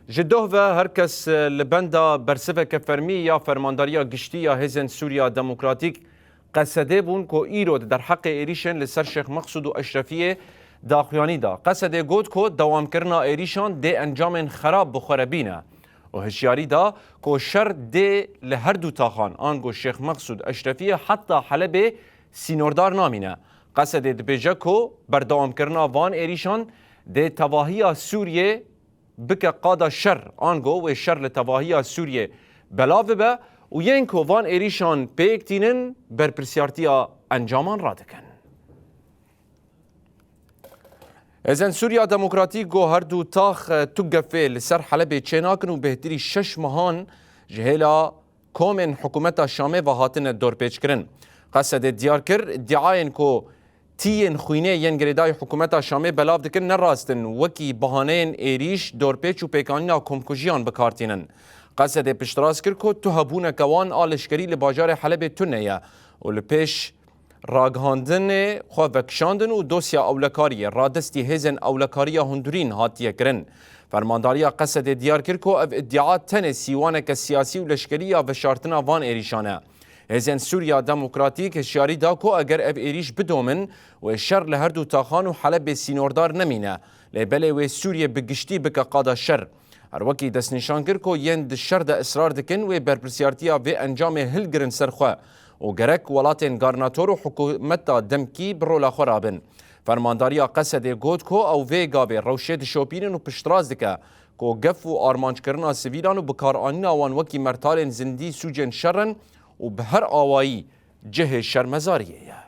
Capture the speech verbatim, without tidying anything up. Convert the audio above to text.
Ji doh ve her kes li benda bersiveke fermî ya Fermandariya Giştî ya Hêzên Sûriya Demokratîk, Qesedê, bûn ku îro di derheqê êrîşên li ser Şêx Meqsûd û Eşrefiyê daxuyanî da. Qesedê got ku dewamkirina êrîşan dê encamên xerab bi xwe re bîne û hişyarî da ku şer dê li her du taxan, ango Şêx Meqsûd Eşrefiyê heta Helebê sînordar namîne. Qesedê dibêje ku berdewamkirina van êrîşan dê tevahiya Sûriyê bike qada şer, ango wê şer li tevahiya Sûriyê belav bibe û yên ku van êrîşan pêk tînin berpirsiyartiya encaman radikin. Hêzên Sûriya Demokratîk got her du tax, e, tu gefê li ser Helebê çênakin û bêhtirî şeş mehan ji hêla komên hikûmeta Şamê ve hatine dorpêçkirin. Qesedê diyar kir, îdiayên ku tiyên xwînê yên girêdayî hikûmeta Şamê belav dikin ne rast in, wekî bahaneyên êrîş, dorpêç û pêkanîna komkujiyan bi kar tînin. Qesedê piştrast kir ku tu hebûneke wan a leşkerî li bajarê Helebê tune ye û li pêş ragihandinê xwe vekişandin û dosya ewlekariyê radestî hêzên ewlekariya hundirîn hatiye kirin. Fermandariya Qesedê diyar kir ku ev îdia tenê sîwaneke siyasî û leşkerî ya veşartina van êrîşan e. Hêzên Sûriya Demokratîk hişyarî da ku eger ev êrîş bidomin, wê şer li her du taxan û Helebê sînordar nemîne, lê belê wê Sûriyê bi giştî bike qada şer. Her wekî destnîşan kir ku yên di şer de israr dikin, wê berpirsiyartiya vê encamê hilgirin ser xwe û gerek welatên garnator û hikûmeta demkî bi rola xwe rabin. Fermandariya Qesedê got ku ew vê gavê rewşê dişopînin û piştrast dike ku gef û armanckirina sivîlan û bikaranîna wan wekî mertalên zindî sûcên şer in û bi her awayî cihê şermezariyê ye.